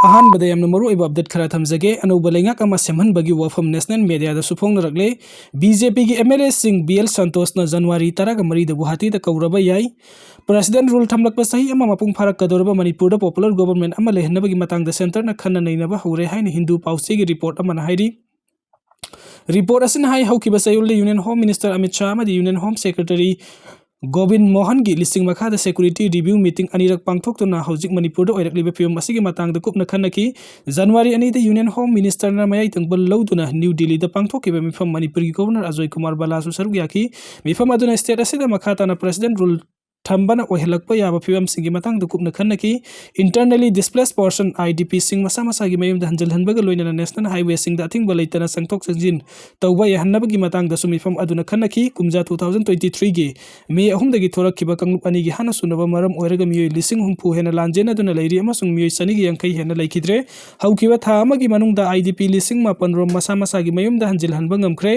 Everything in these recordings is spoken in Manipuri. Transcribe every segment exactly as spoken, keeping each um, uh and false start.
ꯑꯍꯥꯟꯕꯗ ꯌꯥꯝꯅ ꯃꯔꯨꯑꯣꯏꯕ update ꯈꯔ ꯊꯝꯖꯒꯦ꯫ ꯑꯅꯧꯕ ꯂꯩꯉꯥꯛ ꯑꯃ ꯁꯦꯝꯍꯟꯕꯒꯤ ꯋꯥꯐꯝ national mediaꯗꯁꯨ ꯐꯣꯡꯅꯔꯛꯂꯦ꯫ BJPꯒꯤ MLAꯁꯤꯡ B L Santosꯅ January ꯇꯔꯥꯒ ꯃꯔꯤꯗꯕꯨ ꯒꯨꯋꯥꯍꯥꯇꯤꯗ ꯀꯧꯔꯕ ꯌꯥꯏ꯫ President rule ꯊꯝꯂꯛꯄ ꯆꯍꯤ ꯑꯃ ꯃꯄꯨꯡ ꯐꯥꯔꯛꯀꯗꯧꯔꯕ ꯃꯅꯤꯄꯨꯔꯗ popular government ꯑꯃ ꯂꯩꯍꯟꯅꯕꯒꯤ ꯃꯇꯥꯡꯗ centreꯅ ꯈꯟꯅ ꯅꯩꯅꯕ ꯍꯧꯔꯦ ꯍꯥꯏꯅ ꯍꯤꯟꯗꯨ ꯄꯥꯎꯆꯦꯒꯤ report ꯑꯃꯅ ꯍꯥꯏꯔꯤ꯫ Report ꯑꯁꯤꯅ ꯍꯥꯏ, ꯍꯧꯈꯤꯕ ꯆꯌꯣꯜꯗ Union Home Minister Amit Shah ꯑꯃꯗꯤ Union Home Secretary ꯒꯣꯕꯤꯟ ꯃꯣꯍꯟꯒꯤ ꯂꯤꯁꯤꯡ ꯃꯈꯥꯗ security review meeting ꯑꯅꯤꯔꯛ ꯄꯥꯡꯊꯣꯛꯇꯨꯅ ꯍꯧꯖꯤꯛ ꯃꯅꯤꯄꯨꯔꯗ ꯑꯣꯏꯔꯛꯂꯤꯕ ꯐꯤꯕꯝ ꯑꯁꯤꯒꯤ ꯃꯇꯥꯡꯗ ꯀꯨꯞꯅ ꯈꯟꯅꯈꯤ꯫ January ꯑꯅꯤꯗ Union Home Ministerꯅ ꯃꯌꯥꯏ ꯊꯪꯕ ꯂꯧꯗꯨꯅ ꯅ꯭ꯌꯨ ꯗꯤꯜꯂꯤꯗ ꯄꯥꯡꯊꯣꯛꯈꯤꯕ ꯃꯤꯐꯝ ꯃꯅꯤꯄꯨꯔꯒꯤ Governor ꯑꯖꯣꯏ ꯀꯨꯃꯥꯔ ꯕꯂꯥꯁꯨ ꯁꯔꯨꯛ ꯌꯥꯈꯤ꯫ ꯃꯤꯐꯝ ꯑꯗꯨꯅ state ꯑꯁꯤꯗ ꯃꯈꯥ ꯇꯥꯅ President rule ꯊꯝꯕꯅ ꯑꯣꯏꯍꯜꯂꯛꯄ ꯌꯥꯕ ꯐꯤꯕꯝꯁꯤꯡꯒꯤ ꯃꯇꯥꯡꯗ ꯀꯨꯞꯅ ꯈꯟꯅꯈꯤ꯫ Internally displaced person, IDPꯁꯤꯡ ꯃꯁꯥ ꯃꯁꯥꯒꯤ ꯃꯌꯨꯝꯗ ꯍꯟꯖꯤꯜꯍꯟꯕꯒ ꯂꯣꯏꯅꯅ national highwayꯁꯤꯡꯗ ꯑꯊꯤꯡꯕ ꯂꯩꯇꯅ ꯆꯪꯊꯣꯛ ꯆꯪꯁꯤꯟ ꯇꯧꯕ ꯌꯥꯍꯟꯅꯕꯒꯤ ꯃꯇꯥꯡꯗꯁꯨ ꯃꯤꯐꯝ ꯑꯗꯨꯅ ꯈꯟꯅꯈꯤ꯫ ꯀꯨꯝꯖꯥ two thousand twenty threeꯒꯤ May ꯑꯍꯨꯝꯗꯒꯤ ꯊꯣꯔꯛꯈꯤꯕ ꯀꯥꯡꯂꯨꯞ ꯑꯅꯤꯒꯤ ꯍꯥꯠꯅ ꯁꯨꯅꯕ ꯃꯔꯝ ꯑꯣꯏꯔꯒ ꯃꯤꯑꯣꯏ ꯂꯤꯁꯤꯡ ꯍꯨꯝꯐꯨ ꯍꯦꯟꯅ ꯂꯥꯟꯖꯦꯟꯅꯗꯨꯅ ꯂꯩꯔꯤ ꯑꯃꯁꯨꯡ ꯃꯤꯑꯣꯏ ꯆꯅꯤꯒ ꯌꯥꯡꯈꯩ ꯍꯦꯟꯅ ꯂꯩꯈꯤꯗ꯭ꯔꯦ꯫ ꯍꯧꯈꯤꯕ ꯊꯥ ꯑꯃꯒꯤ ꯃꯅꯨꯡꯗ IDP ꯂꯤꯁꯤꯡ ꯃꯥꯄꯟ ꯔꯣꯝ ꯃꯁꯥ ꯃꯁꯥꯒꯤ ꯃꯌꯨꯝꯗ ꯍꯟꯖꯤꯜꯍꯟꯕ ꯉꯝꯈ꯭ꯔꯦ꯫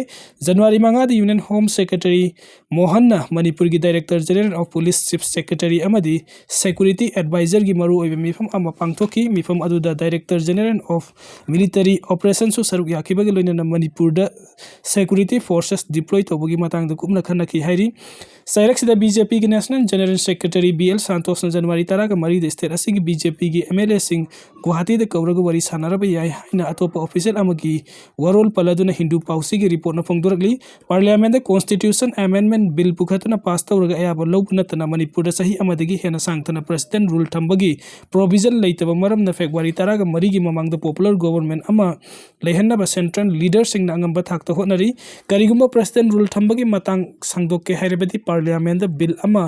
January ꯃꯉꯥꯗ Union Home Secretary ꯃꯣꯍꯟꯅ ꯃꯅꯤꯄꯨꯔꯒꯤ Director General of Police, Chief Secretary ꯑꯃꯗꯤ Security Advisorꯒꯤ ꯃꯔꯨꯑꯣꯏꯕ ꯃꯤꯐꯝ ꯑꯃ ꯄꯥꯡꯊꯣꯛꯈꯤ꯫ ꯃꯤꯐꯝ ꯑꯗꯨꯗ Director General of Military Operationsꯁꯨ ꯁꯔꯨꯛ ꯌꯥꯈꯤꯕꯒ ꯂꯣꯏꯅꯅ ꯃꯅꯤꯄꯨꯔꯗ security forces deploy ꯇꯧꯕꯒꯤ ꯃꯇꯥꯡꯗ ꯀꯨꯞꯅ ꯈꯟꯅꯈꯤ ꯍꯥꯏꯔꯤ꯫ ꯆꯩꯔꯛꯁꯤꯗ BJPꯒꯤ National General Secretary B L Santosꯅ January ꯇꯔꯥꯒ ꯃꯔꯤꯗ state ꯑꯁꯤꯒꯤ BJPꯒꯤ MLAꯁꯤꯡ ꯒꯨꯋꯥꯍꯥꯇꯤꯗ ꯀꯧꯔꯒ ꯋꯥꯔꯤ ꯁꯥꯟꯅꯔꯕ ꯌꯥꯏ ꯍꯥꯏꯅ ꯑꯇꯣꯞꯄ official ꯑꯃꯒꯤ ꯋꯥꯔꯣꯜ ꯄꯜꯂꯗꯨꯅ Hindu ꯄꯥꯎꯆꯦꯒꯤ reportꯅ ꯐꯣꯡꯗꯣꯔꯛꯂꯤ꯫ Parliamentꯗ Constitution Amendment Bill ꯄꯨꯈꯠꯇꯨꯅ pass ꯇꯧꯔꯒ ꯑꯌꯥꯕ ꯂꯧꯕ ꯅꯠꯇꯅ ꯃꯅꯤꯄꯨꯔꯗ ꯆꯍꯤ ꯑꯃꯗꯒꯤ ꯍꯦꯟꯅ ꯁꯥꯡꯊꯅ President rule ꯊꯝꯕꯒꯤ provision ꯂꯩꯇꯕ ꯃꯔꯝꯅ February ꯇꯔꯥꯒ ꯃꯔꯤꯒꯤ ꯃꯃꯥꯡꯗ popular government ꯑꯃ ꯂꯩꯍꯟꯅꯕ central leaderꯁꯤꯡꯅ ꯑꯉꯝꯕ ꯊꯥꯛꯇ ꯍꯣꯠꯅꯔꯤ꯫ ꯀꯔꯤꯒꯨꯝꯕ President rule ꯊꯝꯕꯒꯤ ꯃꯇꯥꯡ ꯁꯥꯡꯗꯣꯛꯀꯦ ꯍꯥꯏꯔꯕꯗꯤ Parliamentꯗ bill ꯑꯃ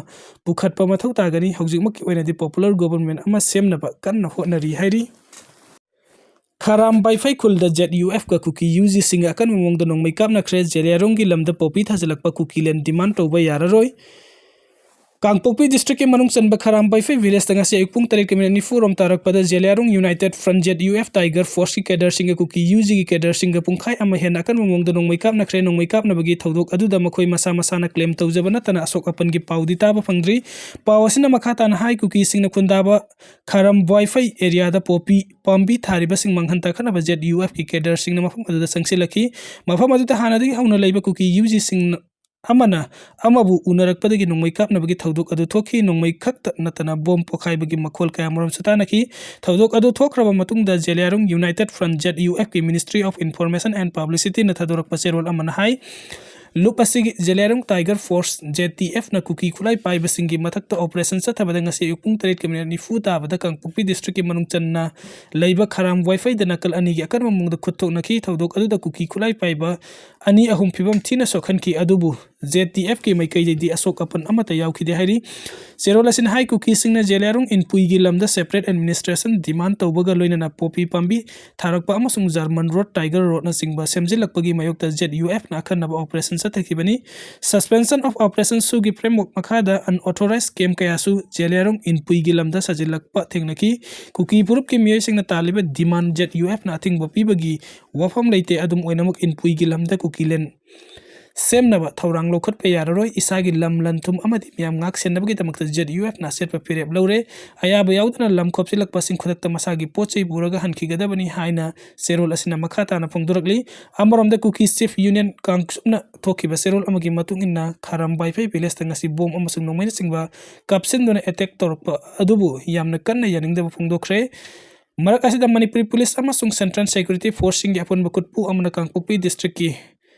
ꯄꯨꯈꯠꯄ ꯃꯊꯧ ꯇꯥꯒꯅꯤ꯫ ꯍꯧꯖꯤꯛꯃꯛꯀꯤ ꯑꯣꯏꯅꯗꯤ popular government ꯑꯃ ꯁꯦꯝꯅꯕ ꯀꯟꯅ ꯍꯣꯠꯅꯔꯤ ꯍꯥꯏꯔꯤ꯫ ꯈꯥꯔꯥꯝ ꯄꯥꯏꯐꯩ ꯈꯨꯜꯗ ZUFꯀ ꯀꯨꯀꯤ UGꯁꯤꯡꯒ ꯑꯀꯟꯕ ꯃꯑꯣꯡꯗ ꯅꯣꯡꯃꯩ ꯀꯥꯞꯅꯈ꯭ꯔꯦ꯫ ꯖꯦꯂꯤꯌꯥꯡꯔꯣꯡꯒꯤ ꯂꯝꯗ poppy ꯊꯥꯖꯤꯜꯂꯛꯄ ꯀꯨꯀꯤꯂꯦꯟ demand ꯇꯧꯕ ꯌꯥꯔꯔꯣꯏ꯫ ꯀꯥꯡꯄꯣꯛꯄꯤ ꯗꯤꯁꯇ꯭ꯔꯤꯛꯀꯤ ꯃꯅꯨꯡ ꯆꯟꯕ ꯈꯔꯥꯝ ꯕꯥꯏꯐꯩ ꯚꯤꯂꯦꯖꯇ ꯉꯁꯤ ꯑꯌꯨꯛ ꯄꯨꯡ ꯇꯔꯦꯠꯀ ꯃꯤꯅꯤꯠ ꯅꯤꯐꯨ ꯔꯣꯝ ꯇꯥꯔꯛꯄꯗ Zeliangrong united front, Z U F, tiger ꯐꯣꯔꯁꯀꯤ ꯀꯦꯗꯔꯁꯤꯡꯒ ꯀꯨꯀꯤ ꯌꯨ ꯖꯤꯒꯤ ꯀꯦꯗꯔꯁꯤꯡꯒ ꯄꯨꯡꯈꯥꯏ ꯑꯃ ꯍꯦꯟꯅ ꯑꯀꯟꯕ ꯃꯑꯣꯡꯗ ꯅꯣꯡꯃꯩ ꯀꯥꯞꯅꯈ꯭ꯔꯦ꯫ ꯅꯣꯡꯃꯩ ꯀꯥꯞꯅꯕꯒꯤ ꯊꯧꯗꯣꯛ ꯑꯗꯨꯗ ꯃꯈꯣꯏ ꯃꯁꯥ ꯃꯁꯥꯅ ꯀ꯭ꯂꯦꯝ ꯇꯧꯖꯕ ꯅꯠꯇꯅ ꯑꯁꯣꯛ ꯑꯄꯟꯒꯤ ꯄꯥꯎꯗꯤ ꯇꯥꯕ ꯐꯪꯗ꯭ꯔꯤ꯫ ꯄꯥꯎ ꯑꯁꯤꯅ ꯃꯈꯥ ꯇꯥꯅ ꯍꯥꯏ, ꯀꯨꯀꯤꯁꯤꯡꯅ ꯈꯨꯟꯗꯥꯕ ꯈꯔꯥꯝ ꯕꯥꯏꯐꯩ ꯑꯦꯔꯤꯌꯥꯗ ꯄꯣꯄꯤ ꯄꯥꯝꯕꯤ ꯊꯥꯔꯤꯕꯁꯤꯡ ꯃꯥꯡꯍꯟ ꯇꯥꯛꯍꯟꯅꯕ ꯖꯦꯠ ꯌꯨ ꯑꯦꯐꯀꯤ ꯀꯦꯗꯔꯁꯤꯡꯅ ꯃꯐꯝ ꯑꯗꯨꯗ ꯆꯪꯁꯤꯜꯂꯛꯈꯤ꯫ ꯃꯐꯝ ꯑꯗꯨꯗ ꯍꯥꯟꯅꯗꯒꯤ ꯍꯧꯅ ꯂꯩꯕ ꯀꯨꯀꯤ ꯌꯨ ꯖꯤꯁꯤꯡ ꯑꯃꯅ ꯑꯃꯕꯨ ꯎꯅꯔꯛꯄꯗꯒꯤ ꯅꯣꯡꯃꯩ ꯀꯥꯞꯅꯕꯒꯤ ꯊꯧꯗꯣꯛ ꯑꯗꯨ ꯊꯣꯛꯈꯤ꯫ ꯅꯣꯡꯃꯩ ꯈꯛꯇ ꯅꯠꯇꯅ ꯕꯣꯝ ꯄꯣꯈꯥꯏꯕꯒꯤ ꯃꯈꯣꯜ ꯀꯌꯥꯃꯔꯨꯝꯁꯨ ꯇꯥꯅꯈꯤ꯫ ꯊꯧꯗꯣꯛ ꯑꯗꯨ ꯊꯣꯛꯈ꯭ꯔꯕ ꯃꯇꯨꯡꯗ Zeliangrong united front, Z U ꯑꯦꯐꯀꯤ Ministry of Information and Publicityꯅ ꯊꯥꯗꯣꯔꯛꯄ ꯆꯦꯔꯣꯜ ꯑꯃꯅ ꯍꯥꯏ, ꯂꯨꯞ ꯑꯁꯤꯒꯤ Zeliangrong tiger force, J T ꯑꯦꯐꯅ ꯀꯨꯀꯤ ꯈꯨꯠꯂꯥꯏ ꯄꯥꯏꯕꯁꯤꯡꯒꯤ ꯃꯊꯛꯇ ꯑꯣꯄꯔꯦꯁꯟ ꯆꯠꯊꯕꯗ ꯉꯁꯤ ꯑꯌꯨꯛ ꯄꯨꯡ ꯇꯔꯦꯠꯀ ꯃꯤꯅꯤꯠ ꯅꯤꯐꯨ ꯇꯥꯕꯗ ꯀꯥꯡꯄꯣꯛꯄꯤ ꯗꯤꯁꯇ꯭ꯔꯤꯛꯀꯤ ꯃꯅꯨꯡ ꯆꯟꯅ ꯂꯩꯕ ꯈꯔꯥꯝ ꯕꯥꯏꯐꯩꯗ ꯅꯥꯀꯜ ꯑꯅꯤꯒꯤ ꯑꯀꯟꯕ ꯃꯑꯣꯡꯗ ꯈꯨꯠ ꯊꯣꯛꯅꯈꯤ꯫ ꯊꯧꯗꯣꯛ ꯑꯗꯨꯗ ꯀꯨꯀꯤ ꯈꯨꯠꯂꯥꯏ ꯄꯥꯏꯕ ꯑꯅꯤ ꯑꯍꯨꯝ ꯐꯤꯕꯝ ꯊꯤꯅ ꯁꯣꯛꯍꯟꯈꯤ, ꯑꯗꯨꯕꯨ ꯖꯦ ꯇꯤ ꯑꯦꯐꯀꯤ ꯃꯥꯏꯀꯩꯗꯒꯤ ꯑꯁꯣꯛ ꯑꯄꯟ ꯑꯃꯠꯇ ꯌꯥꯎꯈꯤꯗꯦ ꯍꯥꯏꯔꯤ꯫ ꯆꯦꯔꯣꯜ ꯑꯁꯤꯅ ꯍꯥꯏ, ꯀꯨꯀꯤꯁꯤꯡꯅ ꯖꯦꯂꯤꯌꯥꯡꯔꯣꯡ ꯏꯟꯄꯨꯏꯒꯤ ꯂꯝꯗ separate administration demand ꯇꯧꯕꯒ ꯂꯣꯏꯅꯅ ꯄꯣꯄꯤ ꯄꯥꯝꯕꯤ ꯊꯥꯔꯛꯄ ꯑꯃꯁꯨꯡ ꯖꯔꯃꯟ ꯔꯣꯗ, ꯇꯥꯏꯒꯔ ꯔꯣꯗꯅꯆꯤꯡꯕ ꯁꯦꯝꯖꯤꯜꯂꯛꯄꯒꯤ ꯃꯥꯌꯣꯛꯇ ꯖꯦꯠ ꯌꯨ ꯑꯦꯐꯅ ꯑꯈꯟꯅꯕ ꯑꯣꯄꯔꯦꯁꯟ ꯆꯠꯊꯈꯤꯕꯅꯤ꯫ Suspension of Operation ꯁꯨꯒꯤ framework ꯃꯈꯥꯗ unauthorized camp ꯀꯌꯥꯁꯨ ꯖꯦꯂꯤꯌꯥꯡꯔꯣꯡ ꯏꯟꯄꯨꯏꯒꯤ ꯂꯝꯗ ꯁꯥꯖꯤꯜꯂꯛꯄ ꯊꯦꯡꯅꯈꯤ꯫ ꯀꯨꯀꯤ ꯐꯨꯔꯨꯞꯀꯤ ꯃꯤꯑꯣꯏꯁꯤꯡꯅ ꯇꯥꯜꯂꯤꯕ demand ꯖꯦꯠ ꯌꯨ ꯑꯦꯐꯅ ꯑꯊꯤꯡꯕ ꯄꯤꯕꯒꯤ ꯋꯥꯐꯝ ꯂꯩꯇꯦ꯫ ꯑꯗꯨꯝ ꯑꯣꯏꯅꯃꯛ, ꯏꯟꯄꯨꯏꯒꯤ ꯂꯝꯗ ꯀꯨꯀꯤꯂꯦꯟ ꯁꯦꯝꯅꯕ ꯊꯧꯔꯥꯡ ꯂꯧꯈꯠꯄ ꯌꯥꯔꯔꯣꯏ꯫ ꯏꯁꯥꯒꯤ ꯂꯝ, ꯂꯟ ꯊꯨꯝ ꯑꯃꯗꯤ ꯃꯤꯌꯥꯝ ꯉꯥꯛ ꯁꯦꯟꯅꯕꯒꯤꯗꯃꯛꯇ ꯖꯦꯠ ꯌꯨ ꯑꯦꯐꯅ ꯑꯆꯦꯠꯄ ꯐꯤꯔꯦꯞ ꯂꯧꯔꯦ꯫ ꯑꯌꯥꯕ ꯌꯥꯎꯗꯅ ꯂꯝ ꯈꯣꯞꯆꯤꯜꯂꯛꯄꯁꯤꯡ ꯈꯨꯗꯛꯇ ꯃꯁꯥꯒꯤ ꯄꯣꯠ ꯆꯩ ꯄꯨꯔꯒ ꯍꯟꯈꯤꯒꯗꯕꯅꯤ ꯍꯥꯏꯅ ꯆꯦꯔꯣꯜ ꯑꯁꯤꯅ ꯃꯈꯥ ꯇꯥꯅ ꯐꯣꯡꯗꯣꯔꯛꯂꯤ꯫ ꯑꯃꯔꯣꯝꯗ, ꯀꯨꯀꯤ ꯆꯤꯐ ꯌꯨꯅꯤꯌꯟ ꯀꯥꯡꯆꯨꯞꯅ ꯊꯣꯛꯈꯤꯕ ꯆꯦꯔꯣꯜ ꯑꯃꯒꯤ ꯃꯇꯨꯡ ꯏꯟꯅ, ꯈꯔꯥꯝ ꯕꯥꯏꯐꯩ ꯚꯤꯂꯦꯖꯇ ꯉꯁꯤ ꯕꯣꯝ ꯑꯃꯁꯨꯡ ꯅꯣꯡꯃꯩꯅꯆꯤꯡꯕ ꯀꯥꯞꯁꯤꯟꯗꯨꯅ ꯑꯦꯇꯦꯛ ꯇꯧꯔꯛꯄ ꯑꯗꯨꯕꯨ ꯌꯥꯝꯅ ꯀꯟꯅ ꯌꯥꯅꯤꯡꯗꯕ ꯐꯣꯡꯗꯣꯛꯈ꯭ꯔꯦ꯫ ꯃꯔꯛ ꯑꯁꯤꯗ, ꯃꯅꯤꯄꯨꯔꯤ ꯄꯨꯂꯤꯁ ꯑꯃꯁꯨꯡ ꯁꯦꯟꯇ꯭ꯔꯦꯜ ꯁꯦꯀ꯭ꯌꯨꯔꯤꯇꯤ ꯐꯣꯔꯁꯁꯤꯡꯒꯤ ꯑꯄꯨꯟꯕ ꯈꯨꯠꯄꯨ ꯑꯃꯅ ꯀꯥꯡꯄꯣꯛꯄꯤ ꯗꯤꯁꯇ꯭ꯔꯤꯛꯀꯤ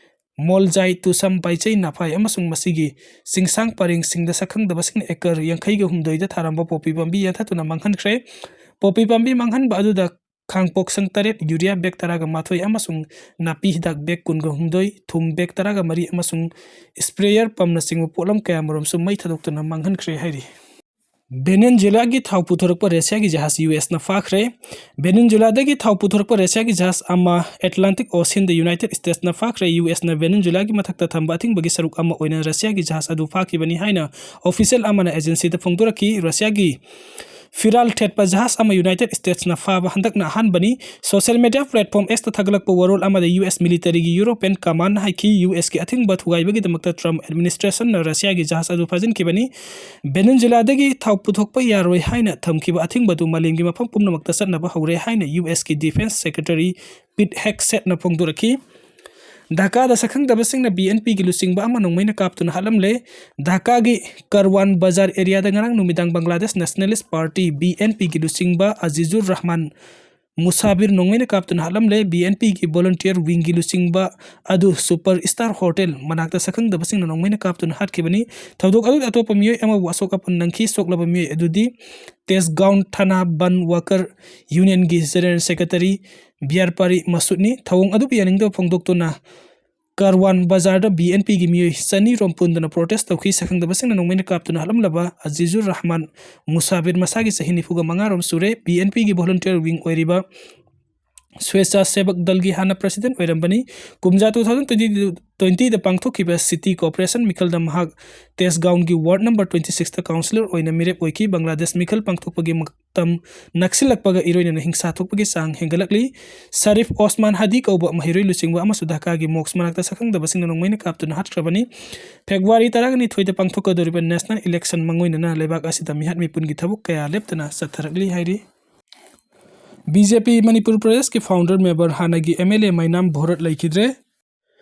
ꯃꯣꯜꯖꯥꯏ, ꯇꯨꯁꯝ, ꯄꯥꯏꯆꯩ, ꯅꯥꯐꯥꯏ ꯑꯃꯁꯨꯡ ꯃꯁꯤꯒꯤ ꯆꯤꯡꯁꯥꯡ ꯄꯔꯦꯡꯁꯤꯡꯗ ꯁꯛꯈꯪꯗꯕꯁꯤꯡꯅ ꯑꯦꯀꯔ ꯌꯥꯡꯈꯩꯒ ꯍꯨꯝꯗꯣꯏꯗ ꯊꯥꯔꯝꯕ ꯄꯣꯄꯤ ꯄꯥꯝꯕꯤ ꯌꯥꯟꯊꯠꯇꯨꯅ ꯃꯥꯡꯍꯟꯈ꯭ꯔꯦ꯫ ꯄꯣꯄꯤ ꯄꯥꯝꯕꯤ ꯃꯥꯡꯍꯟꯕ ꯑꯗꯨꯗ ꯈꯥꯡꯄꯣꯛꯁꯪ ꯇꯔꯦꯠ, ꯌꯨꯔꯤꯌꯥ ꯕꯦꯒ ꯇꯔꯥꯒ ꯃꯥꯊꯣꯏ ꯑꯃꯁꯨꯡ ꯅꯥꯄꯤ ꯍꯤꯗꯥꯛ ꯕꯦꯒ ꯀꯨꯟꯒ ꯍꯨꯝꯗꯣꯏ, ꯊꯨꯝ ꯕꯦꯒ ꯇꯔꯥꯒ ꯃꯔꯤ ꯑꯃꯁꯨꯡ ꯁ꯭ꯄ꯭ꯔꯦꯌꯔ ꯄꯝꯅꯆꯤꯡꯕ ꯄꯣꯠꯂꯝ ꯀꯌꯥꯃꯔꯨꯝꯁꯨ ꯃꯩ ꯊꯥꯗꯣꯛꯇꯨꯅ ꯃꯥꯡꯍꯟꯈ꯭ꯔꯦ ꯍꯥꯏꯔꯤ꯫ ꯚꯦꯅꯦꯟꯖꯨꯂꯥꯒꯤ ꯊꯥꯎ ꯄꯨꯊꯣꯔꯛꯄ ꯔꯁꯤꯌꯥꯒꯤ ꯖꯍꯥꯖ ꯌꯨ ꯑꯦꯁꯅ ꯐꯥꯈ꯭ꯔꯦ꯫ ꯚꯦꯅꯦꯟꯖꯨꯂꯥꯗꯒꯤ ꯊꯥꯎ ꯄꯨꯊꯣꯔꯛꯄ ꯔꯁꯤꯌꯥꯒꯤ ꯖꯍꯥꯖ ꯑꯃ ꯑꯦꯠꯂꯥꯟꯇꯤꯛ ꯑꯣꯁꯤꯟꯗ ꯌꯨꯅꯥꯏꯇꯦꯗ ꯁ꯭ꯇꯦꯠꯁꯅ ꯐꯥꯈ꯭ꯔꯦ꯫ ꯌꯨ ꯑꯦꯁꯅ ꯚꯦꯅꯦꯟꯖꯨꯂꯥꯒꯤ ꯃꯊꯛꯇ ꯊꯝꯕ ꯑꯊꯤꯡꯕꯒꯤ ꯁꯔꯨꯛ ꯑꯃ ꯑꯣꯏꯅ ꯔꯁꯤꯌꯥꯒꯤ ꯖꯍꯥꯖ ꯑꯗꯨ ꯐꯥꯈꯤꯕꯅꯤ ꯍꯥꯏꯅ ꯑꯣꯐꯤꯁꯤꯌꯦꯜ ꯑꯃꯅ ꯑꯦꯖꯦꯟꯁꯤꯗ ꯐꯣꯡꯗꯣꯔꯛꯈꯤ꯫ ꯔꯁꯤꯌꯥꯒꯤ ꯐꯤꯔꯥꯜ ꯊꯦꯠꯄ ꯖꯍꯥꯖ ꯑꯃ ꯌꯨꯅꯥꯏꯇꯦꯗ ꯁ꯭ꯇꯦꯠꯁꯅ ꯐꯥꯕ ꯍꯟꯗꯛꯅ ꯑꯍꯥꯟꯕꯅꯤ꯫ ꯁꯣꯁꯤꯌꯦꯜ ꯃꯤꯗꯤꯌꯥ ꯄ꯭ꯂꯦꯠꯐꯣꯔꯝ ꯑꯦꯛꯁꯇ ꯊꯥꯒꯠꯂꯛꯄ ꯋꯥꯔꯣꯜ ꯑꯃꯗ ꯌꯨ ꯑꯦꯁ ꯃꯤꯂꯤꯇꯔꯤꯒꯤ ꯌꯨꯔꯣꯄꯤꯌꯟ ꯀꯃꯥꯟꯅ ꯍꯥꯏꯈꯤ, ꯌꯨ ꯑꯦꯁꯀꯤ ꯑꯊꯤꯡꯕ ꯊꯨꯒꯥꯏꯕꯒꯤꯗꯃꯛꯇ ꯇ꯭ꯔꯝꯞ ꯑꯦꯗꯃꯤꯅꯤꯁꯇ꯭ꯔꯦꯁꯟꯅ ꯔꯁꯤꯌꯥꯒꯤ ꯖꯍꯥꯖ ꯑꯗꯨ ꯐꯥꯖꯤꯟꯈꯤꯕꯅꯤ꯫ ꯚꯦꯅꯦꯟꯖꯨꯂꯥꯗꯒꯤ ꯊꯥꯎ ꯄꯨꯊꯣꯛꯄ ꯌꯥꯔꯣꯏ ꯍꯥꯏꯅ ꯊꯝꯈꯤꯕ ꯑꯊꯤꯡꯕꯗꯨ ꯃꯥꯂꯦꯝꯒꯤ ꯃꯐꯝ ꯄꯨꯝꯅꯃꯛꯇ ꯆꯠꯅꯕ ꯍꯧꯔꯦ ꯍꯥꯏꯅ ꯌꯨ ꯑꯦꯁꯀꯤ ꯗꯤꯐꯦꯟꯁ ꯁꯦꯀ꯭ꯔꯦꯇꯔꯤ ꯄꯤꯠ ꯍꯦꯒꯁꯦꯠꯅ ꯐꯣꯡꯗꯣꯔꯛꯈꯤ꯫ ꯙꯥꯀꯥꯗ ꯁꯛꯈꯪꯗꯕꯁꯤꯡꯅ ꯕꯤ ꯑꯦꯟ ꯄꯤꯒꯤ ꯂꯨꯆꯤꯡꯕ ꯑꯃ ꯅꯣꯡꯃꯩꯅ ꯀꯥꯞꯇꯨꯅ ꯍꯥꯠꯂꯝꯂꯦ꯫ ꯙꯥꯀꯥꯒꯤ ꯀꯔꯋꯥꯟ ꯕꯖꯥꯔ ꯑꯦꯔꯤꯌꯥꯗ ꯉꯔꯥꯡ ꯅꯨꯃꯤꯗꯥꯡ Bangladesh nationalist party, B N ꯄꯤꯒꯤ ꯂꯨꯆꯤꯡꯕ ꯑꯖꯤꯖꯨꯔ ꯔꯍꯃꯥꯟ ꯃꯨꯁꯥꯕꯤꯔ ꯅꯣꯡꯃꯩꯅ ꯀꯥꯞꯇꯨꯅ ꯍꯥꯠꯂꯝꯂꯦ꯫ ꯕꯤ ꯑꯦꯟ ꯄꯤꯒꯤ ꯚꯣꯂꯨꯟꯇꯤꯌꯔ ꯋꯤꯡꯒꯤ ꯂꯨꯆꯤꯡꯕ ꯑꯗꯨ ꯁꯨꯄꯔ ꯁ꯭ꯇꯥꯔ ꯍꯣꯇꯦꯜ ꯃꯅꯥꯛꯇ ꯁꯛꯈꯪꯗꯕꯁꯤꯡꯅ ꯅꯣꯡꯃꯩꯅ ꯀꯥꯞꯇꯨꯅ ꯍꯥꯠꯈꯤꯕꯅꯤ꯫ ꯊꯧꯗꯣꯛ ꯑꯗꯨꯗ ꯑꯇꯣꯞꯄ ꯃꯤꯑꯣꯏ ꯑꯃꯕꯨ ꯑꯁꯣꯛ ꯑꯄꯟ ꯅꯪꯈꯤ꯫ ꯁꯣꯛꯂꯕ ꯃꯤꯑꯣꯏ ꯑꯗꯨꯗꯤ ꯇꯦꯁꯒꯥꯎꯟ ꯊꯥꯅꯥ ꯕꯟ ꯋꯥꯀꯔ ꯌꯨꯅꯤꯌꯟꯒꯤ ꯖꯦꯅꯔꯦꯜ ꯁꯦꯀ꯭ꯔꯦꯇꯔꯤ ꯕꯤꯌꯥꯔꯄꯥꯔꯤ ꯃꯁꯨꯠꯅꯤ꯫ ꯊꯧꯑꯣꯡ ꯑꯗꯨꯕꯨ ꯌꯥꯅꯤꯡꯗꯕ ꯐꯣꯡꯗꯣꯛꯇꯨꯅ ꯀꯥꯔꯋꯥꯟ ꯕꯖꯥꯔꯗ ꯕꯤ ꯑꯦꯟ ꯄꯤꯒꯤ ꯃꯤꯑꯣꯏ ꯆꯅꯤ ꯔꯣꯝ ꯄꯨꯟꯗꯨꯅ ꯄ꯭ꯔꯣꯇꯦꯁ ꯇꯧꯈꯤ꯫ ꯁꯛꯈꯪꯗꯕꯁꯤꯡꯅ ꯅꯣꯡꯃꯩꯅ ꯀꯥꯞꯇꯨꯅ ꯍꯥꯠꯂꯝꯂꯕ ꯑꯖꯤꯖꯨꯔ ꯔꯍꯃꯥꯟ ꯃꯨꯁꯥꯕꯤꯔ ꯃꯁꯥꯒꯤ ꯆꯍꯤ ꯅꯤꯐꯨꯒ ꯃꯉꯥ ꯔꯣꯝ ꯁꯨꯔꯦ꯫ ꯕꯤ ꯑꯦꯟ ꯄꯤꯒꯤ ꯚꯣꯂꯨꯟꯇꯤꯌꯔ ꯋꯤꯡ ꯑꯣꯏꯔꯤꯕ ꯁ꯭ꯋꯦꯆꯥ ꯁꯦꯕꯛ ꯗꯜꯒꯤ ꯍꯥꯟꯅ ꯄ꯭ꯔꯁꯤꯗꯦꯟ ꯑꯣꯏꯔꯝꯕꯅꯤ꯫ ꯀꯨꯝꯖꯥ ꯇꯨ ꯊꯥꯎꯖꯟ ꯇ꯭ꯋꯦꯟꯇꯤ, ꯇ꯭ꯋꯦꯟꯇꯤꯗ ꯄꯥꯡꯊꯣꯛꯈꯤꯕ ꯁꯤꯇꯤ ꯀꯣꯔꯄꯣꯔꯦꯁꯟ ꯃꯤꯈꯜꯗ ꯃꯍꯥꯛ ꯇꯦꯁꯒꯥꯎꯟꯒꯤ ꯋꯥꯔꯗ ꯅꯝꯕꯔ ꯇ꯭ꯋꯦꯟꯇꯤ ꯁꯤꯛꯁꯇ ꯀꯥꯎꯟꯁꯤꯂꯔ ꯑꯣꯏꯅ ꯃꯤꯔꯦꯞ ꯑꯣꯏꯈꯤ꯫ ꯕꯪꯒ꯭ꯂꯥꯗꯦꯁ ꯃꯤꯈꯜ ꯄꯥꯡꯊꯣꯛꯄꯒꯤ ꯃꯇꯝ ꯅꯛꯁꯤꯜꯂꯛꯄꯒ ꯏꯔꯣꯏꯅꯅ ꯍꯤꯡꯁꯥ ꯊꯣꯛꯄꯒꯤ ꯆꯥꯡ ꯍꯦꯟꯒꯠꯂꯛꯂꯤ꯫ ꯁꯔꯤꯐ ꯑꯣꯁꯃꯥꯟ ꯍꯥꯗꯤ ꯀꯧꯕ ꯃꯍꯩꯔꯣꯏ ꯂꯨꯆꯤꯡꯕ ꯑꯃꯁꯨ ꯙꯥꯀꯥꯒꯤ ꯃꯣꯛꯁ ꯃꯅꯥꯛꯇ ꯁꯛꯈꯪꯗꯕꯁꯤꯡꯅ ꯅꯣꯡꯃꯩꯅ ꯀꯥꯞꯇꯨꯅ ꯍꯥꯠꯈ꯭ꯔꯕꯅꯤ꯫ ꯐꯦꯕ꯭ꯔꯨꯋꯥꯔꯤ ꯇꯔꯥꯅꯤꯊꯣꯏꯗ ꯄꯥꯡꯊꯣꯛꯀꯗꯧꯔꯤꯕ ꯅꯦꯁꯅꯦꯜ ꯏꯂꯦꯛꯁꯟ ꯃꯥꯡꯑꯣꯏꯅꯅ ꯂꯩꯕꯥꯛ ꯑꯁꯤꯗ ꯃꯤꯍꯥꯠ ꯃꯤꯄꯨꯟꯒꯤ ꯊꯕꯛ ꯀꯌꯥ ꯂꯦꯞꯇꯅ ꯆꯠꯊꯔꯛꯂꯤ ꯍꯥꯏꯔꯤ꯫ ꯕꯤ ꯖꯦ ꯄꯤ ꯃꯅꯤꯄꯨꯔ ꯄ꯭ꯔꯗꯦꯁꯀꯤ ꯐꯥꯎꯟꯗꯔ ꯃꯦꯝꯕꯔ ꯍꯥꯟꯅꯒꯤ ꯑꯦꯝ ꯑꯦꯜ ꯑꯦ ꯃꯩꯅꯥꯝ ꯚꯣꯔꯠ ꯂꯩꯈꯤꯗ꯭ꯔꯦ꯫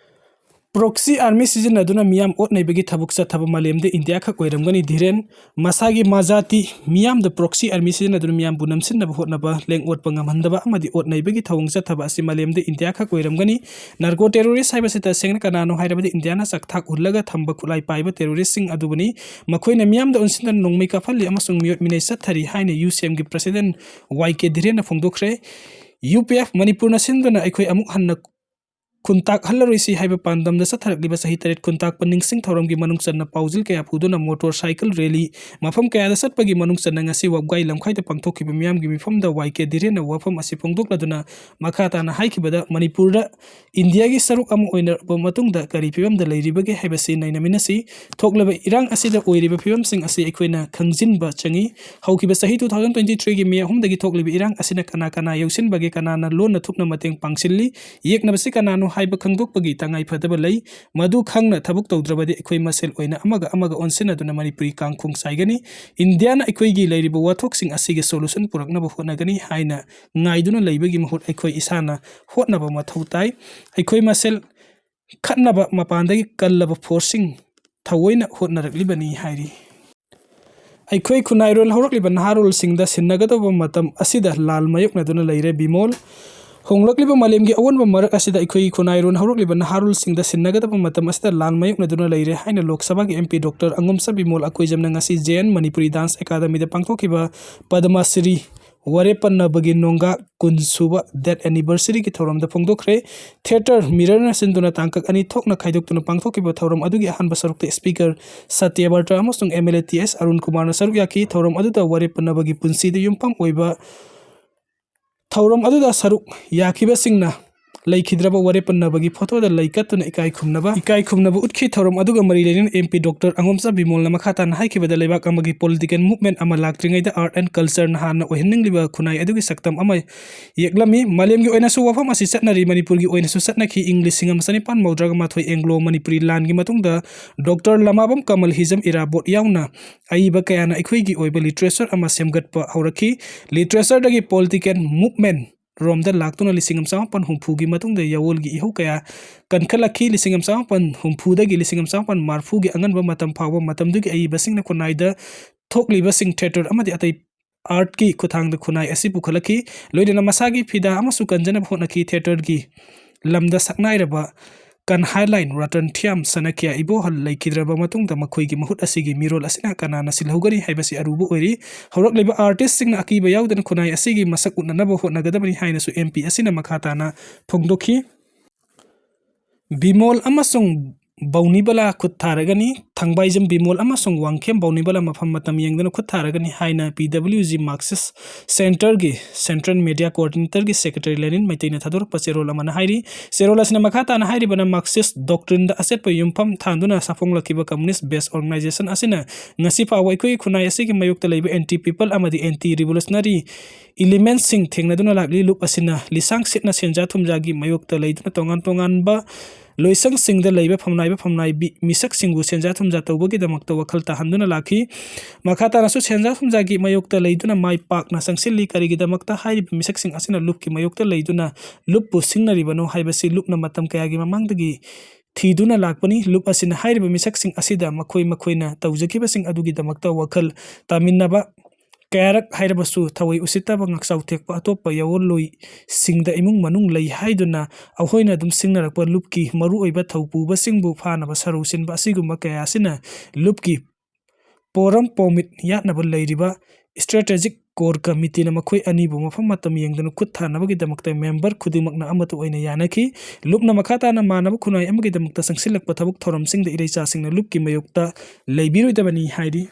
ꯄ꯭ꯔꯣꯛꯁꯤ ꯑꯥꯔꯃꯤ ꯁꯤꯖꯤꯟꯅꯗꯨꯅ ꯃꯤꯌꯥꯝ ꯑꯣꯠ ꯅꯩꯕꯒꯤ ꯊꯕꯛ ꯆꯠꯊꯕ ꯃꯥꯂꯦꯝꯗ ꯏꯟꯗꯤꯌꯥ ꯈꯛ ꯑꯣꯏꯔꯝꯒꯅꯤ꯫ ꯙꯤꯔꯦꯟ ꯃꯁꯥꯒꯤ ꯃꯖꯥꯇꯤ ꯃꯤꯌꯥꯝꯗ ꯄ꯭ꯔꯣꯛꯁꯤ ꯑꯥꯔꯃꯤ ꯁꯤꯖꯤꯟꯅꯗꯨꯅ ꯃꯤꯌꯥꯝꯕꯨ ꯅꯝꯁꯤꯟꯅꯕ ꯍꯣꯠꯅꯕ, ꯂꯦꯡ ꯑꯣꯠꯄ ꯉꯝꯍꯟꯗꯕ ꯑꯃꯗꯤ ꯑꯣꯠ ꯅꯩꯕꯒꯤ ꯊꯧꯑꯣꯡ ꯆꯠꯊꯕ ꯑꯁꯤ ꯃꯥꯂꯦꯝꯗ ꯏꯟꯗꯤꯌꯥ ꯈꯛ ꯑꯣꯏꯔꯝꯒꯅꯤ꯫ ꯅꯥꯔꯀꯣ ꯇꯦꯔꯣꯔꯤꯁ ꯍꯥꯏꯕꯁꯤ ꯇꯁꯦꯡꯅ ꯀꯅꯥꯅꯣ ꯍꯥꯏꯔꯕꯗꯤ ꯏꯟꯗꯤꯌꯥꯅ ꯆꯥꯛꯊꯥꯛ ꯍꯨꯜꯂꯒ ꯊꯝꯕ ꯈꯨꯠꯂꯥꯏ ꯄꯥꯏꯕ ꯇꯦꯔꯣꯔꯤꯁꯁꯤꯡ ꯑꯗꯨꯕꯨꯅꯤ꯫ ꯃꯈꯣꯏꯅ ꯃꯤꯌꯥꯝꯗ ꯑꯣꯟꯁꯤꯟꯗꯅ ꯅꯣꯡꯃꯩ ꯀꯥꯞꯍꯜꯂꯤ ꯑꯃꯁꯨꯡ ꯃꯤꯑꯣꯠ ꯃꯤꯅꯩ ꯆꯠꯊꯔꯤ ꯍꯥꯏꯅ ꯌꯨ ꯁꯤ ꯑꯦꯝꯒꯤ ꯄ꯭ꯔꯁꯤꯗꯦꯟ ꯋꯥꯏ ꯀꯦ ꯙꯤꯔꯦꯟꯅ ꯐꯣꯡꯗꯣꯛꯈ꯭ꯔꯦ꯫ ꯌꯨ ꯄꯤ ꯑꯦꯐ ꯃꯅꯤꯄꯨꯔꯅ ꯁꯤꯟꯗꯨꯅ ꯑꯩꯈꯣꯏ ꯑꯃꯨꯛ ꯍꯟꯅ ꯈꯨꯟꯇꯥꯛꯍꯜꯂꯔꯣꯏꯁꯤ ꯍꯥꯏꯕ ꯄꯥꯟꯗꯝꯗ ꯆꯠꯊꯔꯛꯂꯤꯕ ꯆꯍꯤ ꯇꯔꯦꯠ ꯈꯨꯟꯇꯥꯛꯄ ꯅꯤꯡꯁꯤꯡ ꯊꯧꯔꯝꯒꯤ ꯃꯅꯨꯡ ꯆꯟꯅ ꯄꯥꯎꯖꯦꯜ ꯀꯌꯥ ꯄꯨꯗꯨꯅ ꯃꯣꯇꯣꯔ ꯁꯥꯏꯀꯜ ꯔꯦꯂꯤ ꯃꯐꯝ ꯀꯌꯥꯗ ꯆꯠꯄꯒꯤ ꯃꯅꯨꯡ ꯆꯟꯅ ꯉꯁꯤ ꯋꯥꯕꯒꯥꯏ ꯂꯝꯈꯥꯏꯗ ꯄꯥꯡꯊꯣꯛꯈꯤꯕ ꯃꯤꯌꯥꯝꯒꯤ ꯃꯤꯐꯝꯗ ꯋꯥꯏ ꯀꯦ ꯙꯤꯔꯦꯟꯅ ꯋꯥꯐꯝ ꯑꯁꯤ ꯐꯣꯡꯗꯣꯛꯂꯗꯨꯅ ꯃꯈꯥ ꯇꯥꯅ ꯍꯥꯏꯈꯤꯕꯗ, ꯃꯅꯤꯄꯨꯔꯗ ꯏꯟꯗꯤꯌꯥꯒꯤ ꯁꯔꯨꯛ ꯑꯃ ꯑꯣꯏꯅꯔꯕ ꯃꯇꯨꯡꯗ ꯀꯔꯤ ꯐꯤꯕꯝꯗ ꯂꯩꯔꯤꯕꯒꯦ ꯍꯥꯏꯕꯁꯤ ꯅꯩꯅꯃꯤꯟꯅꯁꯤ꯫ ꯊꯣꯛꯂꯕ ꯏꯔꯥꯡ ꯑꯁꯤꯗ ꯑꯣꯏꯔꯤꯕ ꯐꯤꯕꯝꯁꯤꯡ ꯑꯁꯤ ꯑꯩꯈꯣꯏꯅ ꯈꯪꯖꯤꯟꯕ ꯆꯪꯏ꯫ ꯍꯧꯈꯤꯕ ꯆꯍꯤ two thousand twenty three ꯒꯤ ꯃꯦ ꯑꯍꯨꯝꯗꯒꯤ ꯊꯣꯛꯂꯤꯕ ꯏꯔꯥꯡ ꯑꯁꯤꯅ ꯀꯅꯥ ꯀꯅꯥ ꯌꯧꯁꯤꯟꯕꯒꯦ, ꯀꯅꯥꯅ ꯂꯣꯟꯅ ꯊꯨꯞꯅ ꯃꯇꯦꯡ ꯄꯥꯡꯁꯤꯜꯂꯤ, ꯌꯦꯛꯅꯕꯁꯤ ꯀꯅꯥꯅꯣ ꯍꯥꯏꯕ ꯈꯪꯗꯣꯛꯄꯒꯤ ꯇꯉꯥꯏ ꯐꯗꯕ ꯂꯩ꯫ ꯃꯗꯨ ꯈꯪꯅ ꯊꯕꯛ ꯇꯧꯗ꯭ꯔꯕꯗꯤ ꯑꯩꯈꯣꯏ ꯃꯁꯦꯜ ꯑꯣꯏꯅ ꯑꯃꯒ ꯑꯃꯒ ꯑꯣꯟꯁꯤꯟꯅꯗꯨꯅ ꯃꯅꯤꯄꯨꯔꯤ ꯀꯥꯡꯈꯣꯡ ꯆꯥꯏꯒꯅꯤ꯫ ꯏꯟꯗꯤꯌꯥꯅ ꯑꯩꯈꯣꯏꯒꯤ ꯂꯩꯔꯤꯕ ꯋꯥꯊꯣꯛꯁꯤꯡ ꯑꯁꯤꯒꯤ solution ꯄꯨꯔꯛꯅꯕ ꯍꯣꯠꯅꯒꯅꯤ ꯍꯥꯏꯅ ꯉꯥꯏꯗꯨꯅ ꯂꯩꯕꯒꯤ ꯃꯍꯨꯠ ꯑꯩꯈꯣꯏ ꯏꯁꯥꯅ ꯍꯣꯠꯅꯕ ꯃꯊꯧ ꯇꯥꯏ꯫ ꯑꯩꯈꯣꯏ ꯃꯁꯦꯜ ꯈꯠꯅꯕ ꯃꯄꯥꯟꯗꯒꯤ ꯀꯜꯂꯕ force ꯁꯤꯡ ꯊꯑꯣꯏꯅ ꯍꯣꯠꯅꯔꯛꯂꯤꯕꯅꯤ ꯍꯥꯏꯔꯤ꯫ ꯑꯩꯈꯣꯏ ꯈꯨꯟꯅꯥꯏꯔꯣꯜ ꯍꯧꯔꯛꯂꯤꯕ ꯅꯍꯥꯔꯣꯜꯁꯤꯡꯗ ꯁꯤꯟꯅꯒꯗꯧꯕ ꯃꯇꯝ ꯑꯁꯤꯗ ꯂꯥꯟ ꯃꯥꯌꯣꯛꯅꯗꯨꯅ ꯂꯩꯔꯦ ꯕꯤꯃꯣꯜ꯫ ꯍꯣꯡꯂꯛꯂꯤꯕ ꯃꯥꯂꯦꯝꯒꯤ ꯑꯑꯣꯟꯕ ꯃꯔꯛ ꯑꯁꯤꯗ ꯑꯩꯈꯣꯏꯒꯤ ꯈꯨꯟꯅꯥꯏꯔꯣꯜ ꯍꯧꯔꯛꯂꯤꯕ ꯅꯍꯥꯔꯣꯜꯁꯤꯡꯗ ꯁꯤꯟꯅꯒꯗꯕ ꯃꯇꯝ ꯑꯁꯤꯗ ꯂꯥꯟ ꯃꯥꯌꯣꯛꯅꯗꯨꯅ ꯂꯩꯔꯦ ꯍꯥꯏꯅ ꯂꯣꯛ ꯁꯚꯥꯒꯤ M P Doctor ꯑꯉꯣꯝꯆꯥ ꯕꯤꯃꯣꯜ ꯑꯀꯣꯏꯖꯝꯅ ꯉꯁꯤ J N Manipuri Dance Academy ꯗ ꯄꯥꯡꯊꯣꯛꯈꯤꯕ ꯄꯗꯃ ꯁ꯭ꯔꯤ ꯋꯥꯔꯦꯄꯟꯅꯕꯒꯤ ꯅꯣꯡꯒꯥ ꯀꯨꯟ ꯁꯨꯕ death anniversary ꯒꯤ ꯊꯧꯔꯝꯗ ꯐꯣꯡꯗꯣꯛꯈ꯭ꯔꯦ꯫ Theatre Mirror ꯅ ꯁꯤꯟꯗꯨꯅ ꯇꯥꯡꯀꯛ ꯑꯅꯤ ꯊꯣꯛꯅ ꯈꯥꯏꯗꯣꯛꯇꯨꯅ ꯄꯥꯡꯊꯣꯛꯈꯤꯕ ꯊꯧꯔꯝ ꯑꯗꯨꯒꯤ ꯑꯍꯥꯟꯕ ꯁꯔꯨꯛꯇ speaker ꯁꯇ꯭ꯌꯕ꯭ꯔꯇ ꯑꯃꯁꯨꯡ M L A T S Arun ꯀꯨꯃꯥꯔꯅ ꯁꯔꯨꯛ ꯌꯥꯈꯤ꯫ ꯊꯧꯔꯝ ꯑꯗꯨꯗ ꯋꯥꯔꯦꯄꯟꯅꯕꯒꯤ ꯄꯨꯟꯁꯤꯗ ꯌꯨꯝꯐꯝ ꯑꯣꯏꯕ ꯊꯧꯔꯝ ꯑꯗꯨꯗ ꯁꯔꯨꯛ ꯌꯥꯈꯤꯕꯁꯤꯡꯅ ꯂꯩꯈꯤꯗ꯭ꯔꯕ ꯋꯥꯔꯦꯄꯟꯅꯕꯒꯤ ꯐꯣꯇꯣꯗ ꯂꯩ ꯀꯠꯇꯨꯅ ꯏꯀꯥꯏ ꯈꯨꯝꯅꯕ, ꯏꯀꯥꯏ ꯈꯨꯝꯅꯕ ꯎꯠꯈꯤ꯫ ꯊꯧꯔꯝ ꯑꯗꯨꯒ ꯃꯔꯤ ꯂꯩꯅꯅ M P Doctor ꯑꯉꯣꯝꯆꯥ ꯕꯤꯃꯣꯜꯅ ꯃꯈꯥ ꯇꯥꯅ ꯍꯥꯏꯈꯤꯕꯗ, ꯂꯩꯕꯥꯛ ꯑꯃꯒꯤ political movement ꯑꯃ ꯂꯥꯛꯇ꯭ꯔꯤꯉꯩꯗ art and culture ꯅ ꯍꯥꯟꯅ ꯑꯣꯏꯍꯟꯅꯤꯡꯂꯤꯕ ꯈꯨꯟꯅꯥꯏ ꯑꯗꯨꯒꯤ ꯁꯛꯇꯝ ꯑꯃ ꯌꯦꯛꯂꯝꯃꯤ꯫ ꯃꯥꯂꯦꯝꯒꯤ ꯑꯣꯏꯅꯁꯨ ꯋꯥꯐꯝ ꯑꯁꯤ ꯆꯠꯅꯔꯤ, ꯃꯅꯤꯄꯨꯔꯒꯤ ꯑꯣꯏꯅꯁꯨ ꯆꯠꯅꯈꯤ꯫ ꯏꯪ ꯂꯤꯁꯤꯡ ꯑꯃ ꯆꯅꯤꯄꯥꯟ ꯃꯧꯗ꯭ꯔꯥꯒ ꯃꯥꯊꯣꯏ Anglo Manipuri ꯂꯥꯟꯒꯤ ꯃꯇꯨꯡꯗ Doctor ꯂꯃꯥꯕꯝ ꯀꯃꯜ ꯍꯤꯖꯝ ꯏꯔꯥꯕꯣꯠ ꯌꯥꯎꯅ ꯑꯏꯕ ꯀꯌꯥꯅ ꯑꯩꯈꯣꯏꯒꯤ ꯑꯣꯏꯕ literature ꯑꯃ ꯁꯦꯝꯒꯠꯄ ꯍꯧꯔꯛꯈꯤ꯫ Literature ꯗꯒꯤ political movement ꯔꯣꯝꯗ ꯂꯥꯛꯇꯨꯅ ꯂꯤꯁꯤꯡ ꯑꯃ ꯆꯃꯥꯄꯟ ꯍꯨꯝꯐꯨꯒꯤ ꯃꯇꯨꯡꯗ ꯌꯥꯋꯣꯜꯒꯤ ꯏꯍꯧ ꯀꯌꯥ ꯀꯟꯈꯠꯂꯛꯈꯤ꯫ ꯂꯤꯁꯤꯡ ꯑꯃ ꯆꯃꯥꯄꯟ ꯍꯨꯝꯐꯨꯗꯒꯤ ꯂꯤꯁꯤꯡ ꯑꯃ ꯆꯃꯥꯄꯟ ꯃꯔꯤꯐꯨꯒꯤ ꯑꯉꯟꯕ ꯃꯇꯝ ꯐꯥꯎꯕ ꯃꯇꯝꯗꯨꯒꯤ ꯑꯏꯕꯁꯤꯡꯅ ꯈꯨꯟꯅꯥꯏꯗ ꯊꯣꯛꯂꯤꯕꯁꯤꯡ theatre ꯑꯃꯗꯤ ꯑꯇꯩ art ꯀꯤ ꯈꯨꯠꯊꯥꯡꯗ ꯈꯨꯟꯅꯥꯏ ꯑꯁꯤ ꯄꯨꯈꯠꯂꯛꯈꯤ꯫ ꯂꯣꯏꯅꯅ ꯃꯁꯥꯒꯤ ꯐꯤꯗꯥ ꯑꯃꯁꯨ ꯀꯟꯖꯅꯕ ꯍꯣꯠꯅꯈꯤ꯫ Theatre ꯒꯤ ꯂꯝꯗ ꯁꯛꯅꯥꯏꯔꯕ ꯀꯟꯍꯥꯏ ꯂꯥꯏꯟ ꯔꯇꯟ ꯊꯤꯌꯥꯝ ꯁꯅꯀ꯭ꯌꯥ ꯏꯕꯣꯍꯜ ꯂꯩꯈꯤꯗ꯭ꯔꯕ ꯃꯇꯨꯡꯗ ꯃꯈꯣꯏꯒꯤ ꯃꯍꯨꯠ ꯑꯁꯤꯒꯤ ꯃꯤꯔꯣꯜ ꯑꯁꯤꯅ ꯀꯅꯥꯅ ꯁꯤꯜꯍꯧꯒꯅꯤ ꯍꯥꯏꯕꯁꯤ ꯑꯔꯨꯕ ꯑꯣꯏꯔꯤ꯫ ꯍꯧꯔꯛꯂꯤꯕ artist ꯁꯤꯡꯅ ꯑꯀꯤꯕ ꯌꯥꯎꯗꯅ ꯈꯨꯟꯅꯥꯏ ꯑꯁꯤꯒꯤ ꯃꯁꯛ ꯎꯠꯅꯅꯕ ꯍꯣꯠꯅꯒꯗꯕꯅꯤ ꯍꯥꯏꯅꯁꯨ M P ꯑꯁꯤꯅ ꯃꯈꯥ ꯇꯥꯅ ꯐꯣꯡꯗꯣꯛꯈꯤ꯫ ꯕꯤꯃꯣꯜ ꯑꯃꯁꯨꯡ ꯕꯧꯅꯤꯕꯂꯥ ꯈꯨꯠ ꯊꯥꯔꯒꯅꯤ꯫ ꯊꯥꯡꯕꯥꯏꯖꯝ ꯕꯤꯃꯣꯜ ꯑꯃꯁꯨꯡ ꯋꯥꯡꯈꯦꯝ ꯕꯧꯅꯤꯕꯂꯥ ꯃꯐꯝ ꯃꯇꯝ ꯌꯦꯡꯗꯨꯅ ꯈꯨꯠ ꯊꯥꯔꯒꯅꯤ ꯍꯥꯏꯅ P W G Marxist Centreꯒꯤ Central Media Coordinatorꯒꯤ Secretary ꯂꯦꯅꯤꯟ ꯃꯩꯇꯩꯅ ꯊꯥꯗꯣꯔꯛꯄ ꯆꯦꯔꯣꯜ ꯑꯃꯅ ꯍꯥꯏꯔꯤ꯫ ꯆꯦꯔꯣꯜ ꯑꯁꯤꯅ ꯃꯈꯥ ꯇꯥꯅ ꯍꯥꯏꯔꯤꯕꯅ Marxist doctrineꯗ ꯑꯆꯦꯠꯄ ꯌꯨꯝꯐꯝ ꯊꯥꯟꯗꯨꯅ ꯁꯥꯐꯣꯡꯂꯛꯈꯤꯕ communist based organization ꯑꯁꯤꯅ ꯉꯁꯤ ꯐꯥꯎꯕ ꯑꯩꯈꯣꯏꯒꯤ ꯈꯨꯟꯅꯥꯏ ꯑꯁꯤꯒꯤ ꯃꯥꯌꯣꯛꯇ ꯂꯩꯕ anti people ꯑꯃꯗꯤ anti revolutionary elementꯁꯤꯡ ꯊꯦꯡꯅꯗꯨꯅ ꯂꯥꯛꯂꯤ꯫ ꯂꯨꯞ ꯑꯁꯤꯅ ꯂꯤꯁꯥꯡ ꯁꯤꯠꯅ ꯁꯦꯟꯖꯥ ꯊꯨꯝꯖꯥꯒꯤ ꯃꯥꯌꯣꯛꯇ ꯂꯩꯗꯨꯅ ꯇꯣꯉꯥꯟ ꯇꯣꯉꯥꯟꯕ ꯂꯣꯏꯁꯪꯁꯤꯡꯗ ꯂꯩꯕ ꯐꯝꯅꯥꯏꯕ ꯐꯝꯅꯥꯏꯕꯤ ꯃꯤꯁꯛꯁꯤꯡꯕꯨ ꯁꯦꯟꯖꯥ ꯊꯨꯝꯖꯥ ꯇꯧꯕꯒꯤꯗꯃꯛꯇ ꯋꯥꯈꯜ ꯇꯥꯍꯟꯗꯨꯅ ꯂꯥꯛꯈꯤ꯫ ꯃꯈꯥ ꯇꯥꯅꯁꯨ ꯁꯦꯟꯖꯥ ꯊꯨꯝꯖꯥꯒꯤ ꯃꯥꯌꯣꯛꯇ ꯂꯩꯗꯨꯅ ꯃꯥꯏ ꯄꯥꯛꯅ ꯆꯪꯁꯤꯜꯂꯤ꯫ ꯀꯔꯤꯒꯤꯗꯃꯛꯇ ꯍꯥꯏꯔꯤꯕ ꯃꯤꯁꯛꯁꯤꯡ ꯑꯁꯤꯅ ꯂꯨꯞꯀꯤ ꯃꯥꯌꯣꯛꯇ ꯂꯩꯗꯨꯅ ꯂꯨꯞꯄꯨ ꯁꯤꯡꯅꯔꯤꯕꯅꯣ ꯍꯥꯏꯕꯁꯤ ꯂꯨꯞꯅ ꯃꯇꯝ ꯀꯌꯥꯒꯤ ꯃꯃꯥꯡꯗꯒꯤ ꯊꯤꯗꯨꯅ ꯂꯥꯛꯄꯅꯤ꯫ ꯂꯨꯞ ꯑꯁꯤꯅ ꯍꯥꯏꯔꯤꯕ ꯃꯤꯁꯛꯁꯤꯡ ꯑꯁꯤꯗ ꯃꯈꯣꯏ ꯃꯈꯣꯏꯅ ꯇꯧꯖꯈꯤꯕꯁꯤꯡ ꯑꯗꯨꯒꯤꯗꯃꯛꯇ ꯋꯥꯈꯜ ꯇꯥꯃꯤꯟꯅꯕ ꯀꯌꯥꯔꯛ ꯍꯥꯏꯔꯕꯁꯨ ꯊꯋꯥꯏ ꯎꯁꯤꯠꯇꯕ ꯉꯥꯛꯆꯥꯎ ꯊꯦꯛꯄ ꯑꯇꯣꯞꯄ ꯌꯥꯑꯣꯟꯂꯣꯏꯁꯤꯡꯗ ꯏꯃꯨꯡ ꯃꯅꯨꯡ ꯂꯩ ꯍꯥꯏꯗꯨꯅ ꯑꯩꯈꯣꯏꯅ ꯑꯗꯨꯝ ꯁꯤꯡꯅꯔꯛꯄ ꯂꯨꯞꯀꯤ ꯃꯔꯨꯑꯣꯏꯕ ꯊꯧꯄꯨꯕꯁꯤꯡꯕꯨ ꯐꯥꯅꯕ ꯁꯔꯨ ꯁꯤꯟꯕ ꯑꯁꯤꯒꯨꯝꯕ ꯀꯌꯥ ꯑꯁꯤꯅ ꯂꯨꯞꯀꯤ ꯄꯣꯔꯝ ꯄꯣꯃꯤꯠ ꯌꯥꯠꯅꯕ ꯂꯩꯔꯤꯕ Strategic Core Committeeꯅ ꯃꯈꯣꯏ ꯑꯅꯤꯕꯨ ꯃꯐꯝ ꯃꯇꯝ ꯌꯦꯡꯗꯨꯅ ꯈꯨꯠ ꯊꯥꯅꯕꯒꯤꯗꯃꯛꯇ member ꯈꯨꯗꯤꯡꯃꯛꯅ ꯑꯃꯠꯇ ꯑꯣꯏꯅ ꯌꯥꯅꯈꯤ꯫ ꯂꯨꯞꯅ ꯃꯈꯥ ꯇꯥꯅ ꯃꯥꯟꯅꯕ ꯈꯨꯟꯅꯥꯏ ꯑꯃꯒꯤꯗꯃꯛꯇ ꯆꯪꯁꯤꯜꯂꯛꯄ ꯊꯕꯛ ꯊꯧꯔꯝꯁꯤꯡꯗ ꯏꯔꯩꯆꯥꯁꯤꯡꯅ ꯂꯨꯞꯀꯤ ꯃꯥꯌꯣꯛꯇ ꯂꯩꯕꯤꯔꯣꯏꯗꯕꯅꯤ ꯍꯥꯏꯔꯤ꯫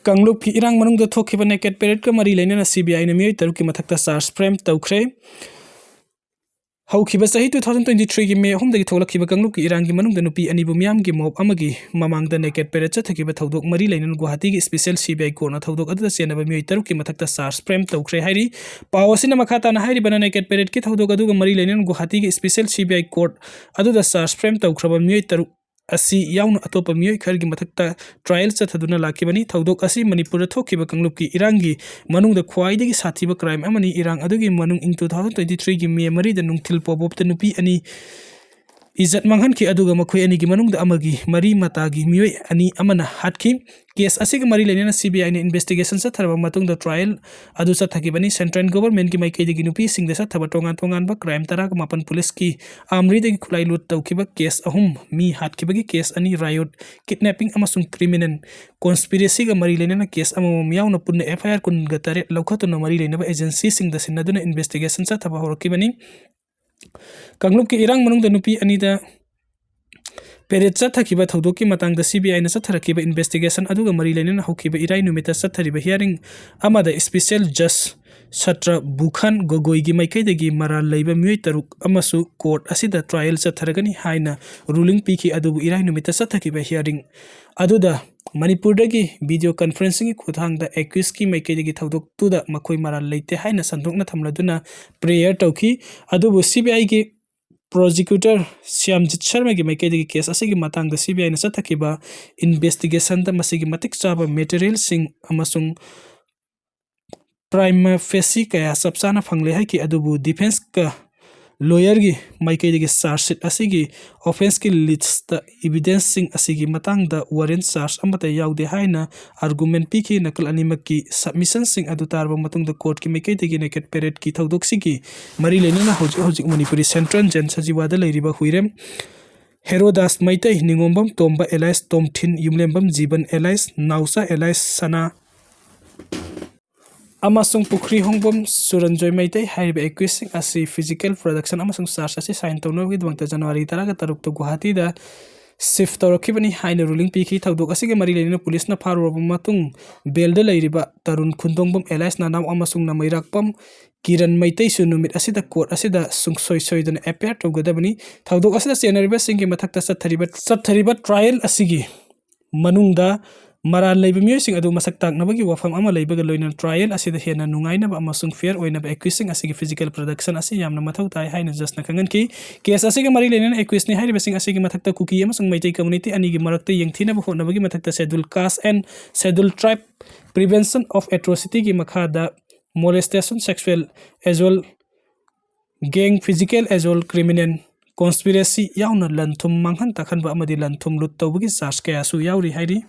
ꯀꯥꯡꯂꯨꯞꯀꯤ ꯏꯔꯥꯡ ꯃꯅꯨꯡꯗ ꯊꯣꯛꯈꯤꯕ naked paradeꯀ ꯃꯔꯤ ꯂꯩꯅꯅ CBIꯅ ꯃꯤꯑꯣꯏ ꯇꯔꯨꯛꯀꯤ ꯃꯊꯛꯇ charge frame ꯇꯧꯈ꯭ꯔꯦ꯫ ꯍꯧꯈꯤꯕ ꯆꯍꯤ two thousand twenty threeꯒꯤ May ꯑꯍꯨꯝꯗꯒꯤ ꯊꯣꯛꯂꯛꯈꯤꯕ ꯀꯥꯡꯂꯨꯞꯀꯤ ꯏꯔꯥꯡꯒꯤ ꯃꯅꯨꯡꯗ ꯅꯨꯄꯤ ꯑꯅꯤꯕꯨ ꯃꯤꯌꯥꯝꯒꯤ mob ꯑꯃꯒꯤ ꯃꯃꯥꯡꯗ naked parade ꯆꯠꯊꯈꯤꯕ ꯊꯧꯗꯣꯛ ꯃꯔꯤ ꯂꯩꯅꯅ ꯒꯨꯋꯥꯍꯥꯇꯤꯒꯤ special CBI courtꯅ ꯊꯧꯗꯣꯛ ꯑꯗꯨꯗ ꯆꯦꯟꯅꯕ ꯃꯤꯑꯣꯏ ꯇꯔꯨꯛꯀꯤ ꯃꯊꯛꯇ charge frame ꯇꯧꯈ꯭ꯔꯦ ꯍꯥꯏꯔꯤ꯫ ꯄꯥꯎ ꯑꯁꯤꯅ ꯃꯈꯥ ꯇꯥꯅ ꯍꯥꯏꯔꯤꯕꯅ, naked paradeꯀꯤ ꯊꯧꯗꯣꯛ ꯑꯗꯨꯒ ꯃꯔꯤ ꯂꯩꯅꯅ ꯒꯨꯋꯥꯍꯥꯇꯤꯒꯤ special CBI court ꯑꯗꯨꯗ charge frame ꯇꯧꯈ꯭ꯔꯕ ꯃꯤꯑꯣꯏ ꯇꯔꯨꯛ ꯑꯁꯤ ꯌꯥꯎꯅ ꯑꯇꯣꯞꯄ ꯃꯤꯑꯣꯏ ꯈꯔꯒꯤ ꯃꯊꯛꯇ trial ꯆꯠꯊꯗꯨꯅ ꯂꯥꯛꯈꯤꯕꯅꯤ꯫ ꯊꯧꯗꯣꯛ ꯑꯁꯤ ꯃꯅꯤꯄꯨꯔꯗ ꯊꯣꯛꯈꯤꯕ ꯀꯥꯡꯂꯨꯞꯀꯤ ꯏꯔꯥꯡꯒꯤ ꯃꯅꯨꯡꯗ ꯈ꯭ꯋꯥꯏꯗꯒꯤ ꯁꯥꯊꯤꯕ crime ꯑꯃꯅꯤ꯫ ꯏꯔꯥꯡ ꯑꯗꯨꯒꯤ ꯃꯅꯨꯡ ꯏꯪ two thousand twenty threeꯒꯤ May ꯃꯔꯤꯗ ꯅꯨꯡꯊꯤꯜ ꯄꯣꯕꯣꯞꯇ ꯅꯨꯄꯤ ꯑꯅꯤ ꯏꯖꯠ ꯃꯥꯡꯍꯟꯈꯤ, ꯑꯗꯨꯒ ꯃꯈꯣꯏ ꯑꯅꯤꯒꯤ ꯃꯅꯨꯡꯗ ꯑꯃꯒꯤ ꯃꯔꯤ ꯃꯇꯥꯒꯤ ꯃꯤꯑꯣꯏ ꯑꯅꯤ ꯑꯃꯅ ꯍꯥꯠꯈꯤ꯫ Case ꯑꯁꯤꯒꯤ ꯃꯔꯤ ꯂꯩꯅꯅ CBIꯅ investigation ꯆꯠꯊꯔꯕ ꯃꯇꯨꯡꯗ trial ꯑꯗꯨ ꯆꯠꯊꯈꯤꯕꯅꯤ꯫ Central governmentꯀꯤ ꯃꯥꯏꯀꯩꯗꯒꯤ ꯅꯨꯄꯤꯁꯤꯡꯗ ꯆꯠꯊꯕ ꯇꯣꯉꯥꯟ ꯇꯣꯉꯥꯟꯕ crime ꯇꯔꯥꯒ ꯃꯥꯄꯟ policeꯀꯤ armouryꯗꯒꯤ ꯈꯨꯠꯂꯥꯏ loot ꯇꯧꯈꯤꯕ case ꯑꯍꯨꯝ, ꯃꯤ ꯍꯥꯠꯈꯤꯕꯒꯤ case ꯑꯅꯤ, riot, kidnapping ꯑꯃꯁꯨꯡ criminal conspiracyꯒ ꯃꯔꯤ ꯂꯩꯅꯅ case ꯑꯃꯃꯝ ꯌꯥꯎꯅ ꯄꯨꯟꯅ FIR ꯀꯨꯟꯒ ꯇꯔꯦꯠ ꯂꯧꯈꯠꯇꯨꯅ ꯃꯔꯤ ꯂꯩꯅꯕ agencyꯁꯤꯡꯗ ꯁꯤꯟꯅꯗꯨꯅ investigation ꯆꯠꯊꯕ ꯍꯧꯔꯛꯈꯤꯕꯅꯤ꯫ ꯀꯥꯡꯂꯨꯞꯀꯤ ꯏꯔꯥꯡ ꯃꯅꯨꯡꯗ ꯅꯨꯄꯤ ꯑꯅꯤꯗ ꯄꯦꯔꯦꯠ ꯆꯠꯊꯈꯤꯕ ꯊꯧꯗꯣꯛꯀꯤ ꯃꯇꯥꯡꯗ ꯁꯤ ꯕꯤ ꯑꯥꯏꯅ ꯆꯠꯊꯔꯛꯈꯤꯕ ꯏꯟꯚꯦꯁꯇꯤꯒꯦꯁꯟ ꯑꯗꯨꯒ ꯃꯔꯤ ꯂꯩꯅꯅ ꯍꯧꯈꯤꯕ ꯏꯔꯥꯏ ꯅꯨꯃꯤꯠꯇ ꯆꯠꯊꯔꯤꯕ ꯍꯤꯌꯥꯔꯤꯡ ꯑꯃꯗ ꯏꯁꯄꯤꯁꯦꯜ ꯖꯁ ꯁꯇ꯭ꯔ ꯚꯨꯈꯟ ꯒꯣꯒꯣꯏꯒꯤ ꯃꯥꯏꯀꯩꯗꯒꯤ ꯃꯔꯥꯜ ꯂꯩꯕ ꯃꯤꯑꯣꯏ ꯇꯔꯨꯛ ꯑꯃꯁꯨ ꯀꯣꯔꯠ ꯑꯁꯤꯗ ꯇ꯭ꯔꯥꯏꯌꯦꯜ ꯆꯠꯊꯔꯒꯅꯤ ꯍꯥꯏꯅ ꯔꯨꯂꯤꯡ ꯄꯤꯈꯤ꯫ ꯑꯗꯨꯕꯨ ꯏꯔꯥꯏ ꯅꯨꯃꯤꯠꯇ ꯆꯠꯊꯈꯤꯕ ꯍꯤꯌꯥꯔꯤꯡ ꯑꯗꯨꯗ ꯃꯅꯤꯄꯨꯔꯗꯒꯤ ꯚꯤꯗꯤꯑꯣ ꯀꯟꯐꯔꯦꯟꯁꯤꯡꯒꯤ ꯈꯨꯠꯊꯥꯡꯗ ꯑꯦꯀ꯭ꯌꯨꯁꯀꯤ ꯃꯥꯏꯀꯩꯗꯒꯤ ꯊꯧꯗꯣꯛꯇꯨꯗ ꯃꯈꯣꯏ ꯃꯔꯥꯜ ꯂꯩꯇꯦ ꯍꯥꯏꯅ ꯁꯟꯗꯣꯛꯅ ꯊꯝꯂꯗꯨꯅ ꯄ꯭ꯔꯦꯌꯔ ꯇꯧꯈꯤ꯫ ꯑꯗꯨꯕꯨ ꯁꯤ ꯕꯤ ꯑꯥꯏꯒꯤ ꯄ꯭ꯔꯣꯁꯤꯀ꯭ꯌꯨꯇꯔ ꯁ꯭ꯌꯥꯝꯖꯤꯠ ꯁꯔꯃꯒꯤ ꯃꯥꯏꯀꯩꯗꯒꯤ ꯀꯦꯁ ꯑꯁꯤꯒꯤ ꯃꯇꯥꯡꯗ ꯁꯤ ꯕꯤ ꯑꯥꯏꯅ ꯆꯠꯊꯈꯤꯕ ꯏꯟꯚꯦꯁꯇꯤꯒꯦꯁꯟꯗ ꯃꯁꯤꯒꯤ ꯃꯇꯤꯛ ꯆꯥꯕ ꯃꯦꯇꯔꯤꯌꯦꯜꯁꯤꯡ ꯑꯃꯁꯨꯡ ꯄ꯭ꯔꯥꯏꯃ ꯐꯦꯁꯤ ꯀꯌꯥ ꯆꯞ ꯆꯥꯅ ꯐꯪꯂꯦ ꯍꯥꯏꯈꯤ꯫ ꯑꯗꯨꯕꯨ ꯗꯤꯐꯦꯟꯁꯀ ꯂꯣꯌꯔꯒꯤ ꯃꯥꯏꯀꯩꯗꯒꯤ ꯆꯥꯔꯖ ꯁꯤꯠ ꯑꯁꯤꯒꯤ ꯑꯣꯐꯦꯟꯁꯀꯤ ꯂꯤꯁꯇ ꯏꯕꯤꯗꯦꯟꯁꯁꯤꯡ ꯑꯁꯤꯒꯤ ꯃꯇꯥꯡꯗ ꯋꯥꯔꯦꯟ ꯆꯥꯔꯖ ꯑꯃꯠꯇ ꯌꯥꯎꯗꯦ ꯍꯥꯏꯅ ꯑꯥꯔꯒꯨꯃꯦꯟ ꯄꯤꯈꯤ꯫ ꯅꯥꯀꯜ ꯑꯅꯤꯃꯛꯀꯤ ꯁꯕꯃꯤꯁꯟꯁꯤꯡ ꯑꯗꯨ ꯇꯥꯔꯕ ꯃꯇꯨꯡꯗ ꯀꯣꯔꯠꯀꯤ ꯃꯥꯏꯀꯩꯗꯒꯤ ꯅꯦꯀꯦꯠ ꯄꯦꯔꯦꯠꯀꯤ ꯊꯧꯗꯣꯛꯁꯤꯒꯤ ꯃꯔꯤ ꯂꯩꯅꯅ ꯍꯧꯖꯤꯛ ꯍꯧꯖꯤꯛ ꯃꯅꯤꯄꯨꯔꯤ ꯁꯦꯟꯇ꯭ꯔꯦꯜ ꯖꯦꯜ ꯁꯖꯤꯋꯥꯗ ꯂꯩꯔꯤꯕ ꯍꯨꯏꯔꯦꯝ ꯍꯦꯔꯣꯗꯥꯁ ꯃꯩꯇꯩ, ꯅꯤꯉꯣꯝꯕꯝ ꯇꯣꯝꯕ ꯑꯦꯂꯥꯏꯁ ꯇꯣꯝꯊꯤꯟ, ꯌꯨꯝꯂꯦꯝꯕꯝ ꯖꯤꯕꯟ ꯑꯦꯂꯥꯏꯁ ꯅꯥꯎꯆꯥ ꯑꯦꯂꯥꯏꯁ ꯁꯅꯥ ꯑꯃꯁꯨꯡ ꯄꯨꯈ꯭ꯔꯤꯍꯣꯡꯕꯝ ꯁꯨꯔꯟꯖꯣꯏ ꯃꯩꯇꯩ ꯍꯥꯏꯔꯤꯕ ꯑꯦꯀ꯭ꯌꯨꯁꯁꯤꯡ ꯑꯁꯤ ꯐꯤꯖꯤꯀꯦꯜ ꯄ꯭ꯔꯗꯛꯁꯟ ꯑꯃꯁꯨꯡ ꯆꯥꯔꯖ ꯑꯁꯤ ꯁꯥꯏꯟ ꯇꯧꯅꯕꯒꯤꯗꯃꯛꯇ ꯖꯅꯋꯥꯔꯤ ꯇꯔꯥꯒ ꯇꯔꯨꯛꯇ ꯒꯨꯋꯥꯍꯥꯇꯤꯗ ꯁꯤꯐ ꯇꯧꯔꯛꯈꯤꯕꯅꯤ ꯍꯥꯏꯅ ꯔꯨꯂꯤꯡ ꯄꯤꯈꯤ꯫ ꯊꯧꯗꯣꯛ ꯑꯁꯤꯒ ꯃꯔꯤ ꯂꯩꯅꯅ ꯄꯨꯂꯤꯁꯅ ꯐꯥꯔꯨꯔꯕ ꯃꯇꯨꯡ ꯕꯦꯜꯗ ꯂꯩꯔꯤꯕ ꯇꯔꯨꯟ ꯈꯨꯟꯗꯣꯡꯕꯝ ꯑꯦꯂꯥꯏꯁ ꯅꯅꯥꯎ ꯑꯃꯁꯨꯡ ꯅꯃꯩꯔꯥꯛꯄꯝ ꯀꯤꯔꯟ ꯃꯩꯇꯩꯁꯨ ꯅꯨꯃꯤꯠ ꯑꯁꯤꯗ ꯀꯣꯔꯠ ꯑꯁꯤꯗ ꯁꯨꯡꯁꯣꯏ ꯁꯣꯏꯗꯅ ꯑꯦꯄꯤꯌꯔ ꯇꯧꯒꯗꯕꯅꯤ꯫ ꯊꯧꯗꯣꯛ ꯑꯁꯤꯗ ꯆꯦꯟꯅꯔꯤꯕꯁꯤꯡꯒꯤ ꯃꯊꯛꯇ ꯆꯠꯊꯔꯤꯕ, ꯆꯠꯊꯔꯤꯕ ꯇ꯭ꯔꯥꯏꯌꯦꯜ ꯑꯁꯤꯒꯤ ꯃꯅꯨꯡꯗ ꯃꯔꯥꯜ ꯂꯩꯕ ꯃꯤꯑꯣꯏꯁꯤꯡ ꯑꯗꯨ ꯃꯁꯛ ꯇꯥꯛꯅꯕꯒꯤ ꯋꯥꯐꯝ ꯑꯃ ꯂꯩꯕꯒ ꯂꯣꯏꯅꯅ ꯇ꯭ꯔꯥꯏꯌꯦꯜ ꯑꯁꯤꯗ ꯍꯦꯟꯅ ꯅꯨꯡꯉꯥꯏꯅꯕ ꯑꯃꯁꯨꯡ ꯐꯤꯌꯔ ꯑꯣꯏꯅꯕ ꯑꯦꯀ꯭ꯌꯨꯁꯁꯤꯡ ꯑꯁꯤꯒꯤ ꯐꯤꯖꯤꯀꯦꯜ ꯄ꯭ꯔꯗꯛꯁꯟ ꯑꯁꯤ ꯌꯥꯝꯅ ꯃꯊꯧ ꯇꯥꯏ ꯍꯥꯏꯅ ꯖꯁꯅ ꯈꯪꯍꯟꯈꯤ꯫ ꯀꯦꯁ ꯑꯁꯤꯒ ꯃꯔꯤ ꯂꯩꯅꯅ ꯑꯦꯀ꯭ꯌꯨꯁꯅꯤ ꯍꯥꯏꯔꯤꯕꯁꯤꯡ ꯑꯁꯤꯒꯤ ꯃꯊꯛꯇ ꯀꯨꯀꯤ ꯑꯃꯁꯨꯡ ꯃꯩꯇꯩ ꯀꯝꯃ꯭ꯌꯨꯅꯤꯇꯤ ꯑꯅꯤꯒꯤ ꯃꯔꯛꯇ ꯌꯦꯡꯊꯤꯅꯕ ꯍꯣꯠꯅꯕꯒꯤ ꯃꯊꯛꯇ Scheduled Caste and Scheduled Tribe Prevention of Atrocityꯒꯤ ꯃꯈꯥꯗ molestation, sexual assault, gang physical assault, criminal conspiracy ꯌꯥꯎꯅ ꯂꯟ ꯊꯨꯝ ꯃꯥꯡꯍꯟ ꯇꯥꯛꯍꯟꯕ ꯑꯃꯗꯤ ꯂꯟ ꯊꯨꯝ ꯂꯨꯠ ꯇꯧꯕꯒꯤ ꯆꯥꯔꯖ ꯀꯌꯥꯁꯨ ꯌꯥꯎꯔꯤ ꯍꯥꯏꯔꯤ꯫